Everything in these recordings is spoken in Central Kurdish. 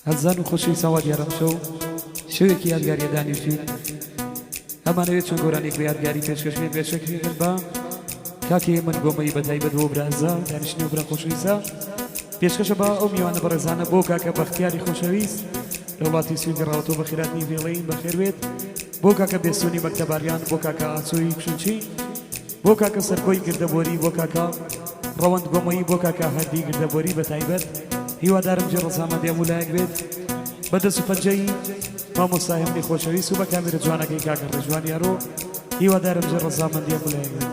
ئازیزان و خۆشەویستان وا دیارە ئەمشەو شەوێکی یادگاریە دانیشتوین ئەمانەوێت چەند گۆرانیەک بە یادگاری پێشکەش بکەین پێشکەش بە کاکی من گۆمەی بە تایبەت بۆ برازا دانیشتنی و برا خۆشەویستە پێشکەشە بە ئەو میوانە بەڕێزانە بۆ کاکە بەختیاری خۆشەویست لە وڵاتی سوید گەڕاوەتەوە بەخێراتنی پێڵێین بەخێربێت بۆ کاکە بێسونی مەکتەباریان بۆ کاکە ئاسۆی کوشنچی بۆ کاکە سەرکۆی گردەبۆری بۆ کاکە ڕەوەند گۆمەیی بۆ کاکە هەردی گردەبۆری بە تایبەت هیوادارم جێ ڕەزامەندی هەموو لایەک بێت بە دەست و پەنجەی مامۆستا هێمنی خۆشەویست و بە کامێرە جوانەکەی کاکە ڕێژوان یارۆ هیوادارم جێ ڕەزامەندی هەموو لایەک بێت.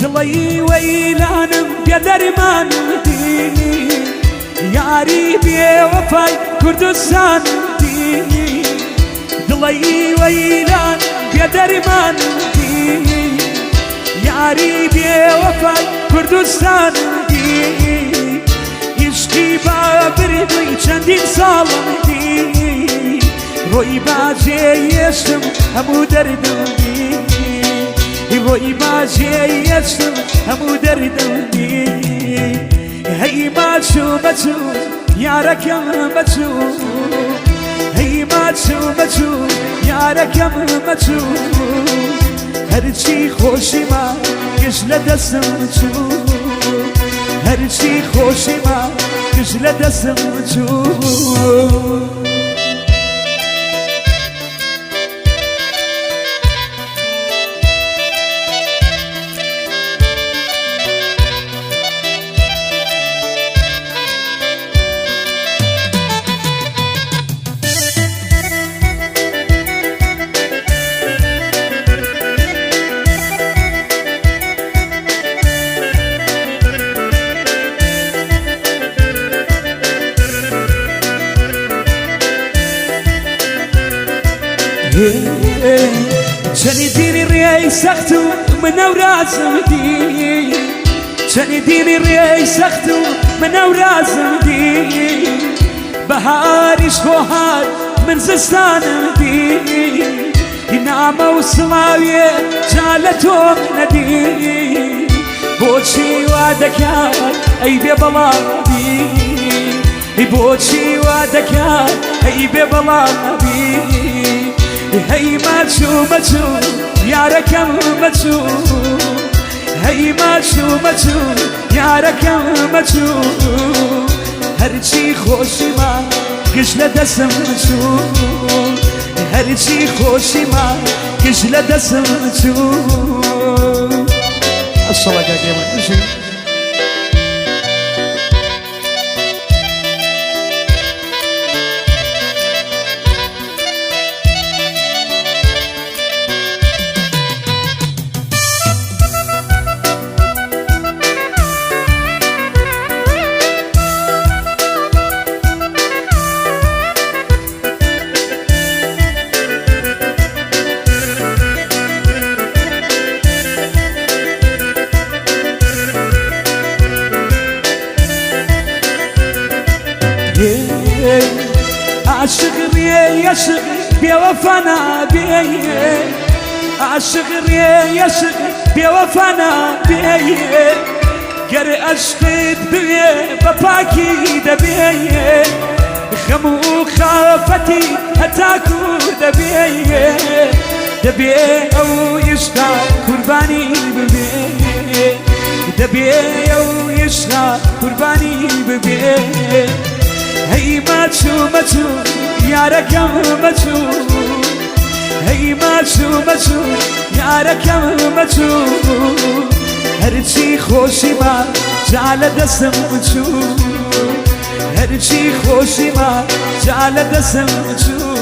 دڵی وەیلانم بێ دەرمان دینی یاری بێوەفای کوردستان دینی دڵی وەیلان بێ دەرمان دینی یاری بێوەفای کوردستان دی عشقی بابردووی چەندین ساڵم دی ڕۆی باجێ یەشتم هەموو دەردم دی ڕۆی باجێ یەشتم هەموو دەردم دی هەی ماچوو مەچوو یارەکەم مەچوو هەی ماچوو مەچوو یارەکەم مەچوو هەرچی خۆشیما گشت لە دەسم چوو هەرچی خۆشیما گشت لە دەسم چوو. چەنی دیری ڕێی سەخت و منەورازم دی چەنی دیری ڕێی سەخت و منەورازم دی بەهاریش خۆ هات من زستانم دی نامە و سڵاوێ جا لە تۆم نەدی بۆچی وا دەکات ئەی بێ بەڵام بی بۆچی وا دەکات ئەی بێ بەڵام بی هەی ماچوو مەچوو یارەکەم مەچوو هەی ماچوو مەچوو یارەکەم مەچوو هەرچی خۆشیما گشت لە دەسم چوو هەرچی خۆشیما گشت لە دەسم چوو ئەسڵە کاکێ من بژی. عاشق ڕێ یەشق بێوەفا نابێ عاشق ڕێ یەشق بێوەفا نابێ گەر ئەشقت بوێ بە پاکی دەبێ خەم و خافەتی هەتاکو دەبێ دەبێ ئەو ئیشقا قوربانی ببێ دەبێ ئەو ئیشقا قوربانی ببێ هەی ماچوو مەچوو یارەکەم مەچوو هەی ماچوو مەچوو یارەکەم مەچوو هەرچی خۆشیما جا لە دەسم چوو هەرچی خۆشیما جا لە دەسم چوو.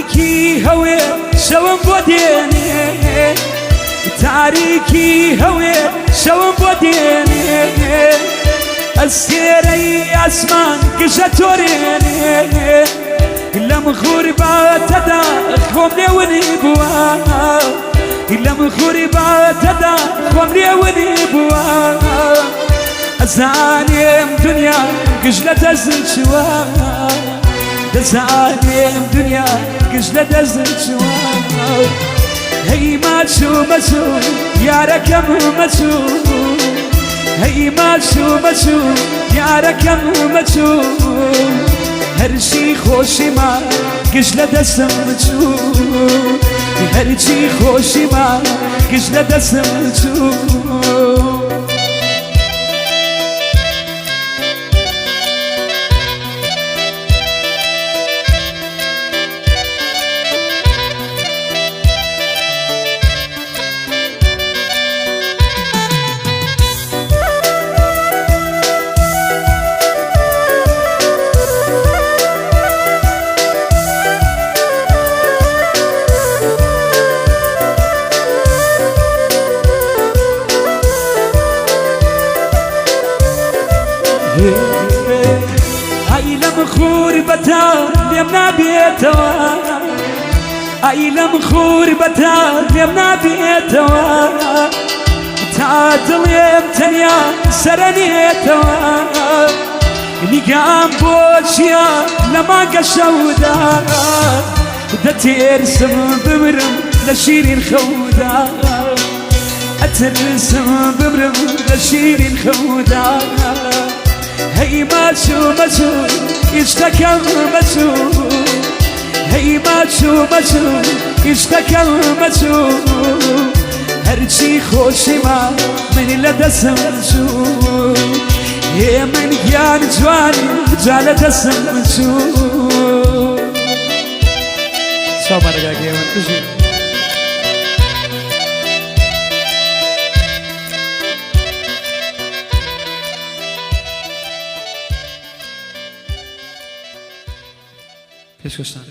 تاریکی هەوێ شەوم بۆ دێنێ، تاریکی هەوێ شەوم بۆ دێنێ، ئەستێرەی ئاسمان گژە تۆرێنێ، لەم غوربەتەدا خۆم لێ ونی بووە، لەم غوربەتەدا خۆم لێ ونی بووە، ئەزانێم دنیا گژ لە دەستم چووە، دەزانێم دنیا گژ لە دەستم چووە. هەی ماچوو مەچوو یارەکەم مەچوو، هەی ماچوو مەچوو یارەکەم مەچوو، هەرچی خۆشیما گژ لە دەستم چوو، هەرچی خۆشیما گژ لە دەستم چوو. ئای لەم غوربەتە لێم نابێتەوە، ئای لەم غوربەتە لێم نابێتەوە، تا دڵێم تەنیا سەرەنێتەوە، نیگام بۆ چییە لە مانگە شەودا، دەتێرسم بمرم لە شیرین خەودا، ئەترسم بمرم لە شیرین خەودا. هەی ماچوو مەچوو ئیشتەکەم مەچوو، هەی ماچوو مەچوو ئیشتەکەم مەچوو، هەرچی خۆشیما من لە دەستم چوو، هێ من گیان جوانی جا لە دەستم چوو. چاومان لەگاگەیەوە بژین. پێشکەشتان.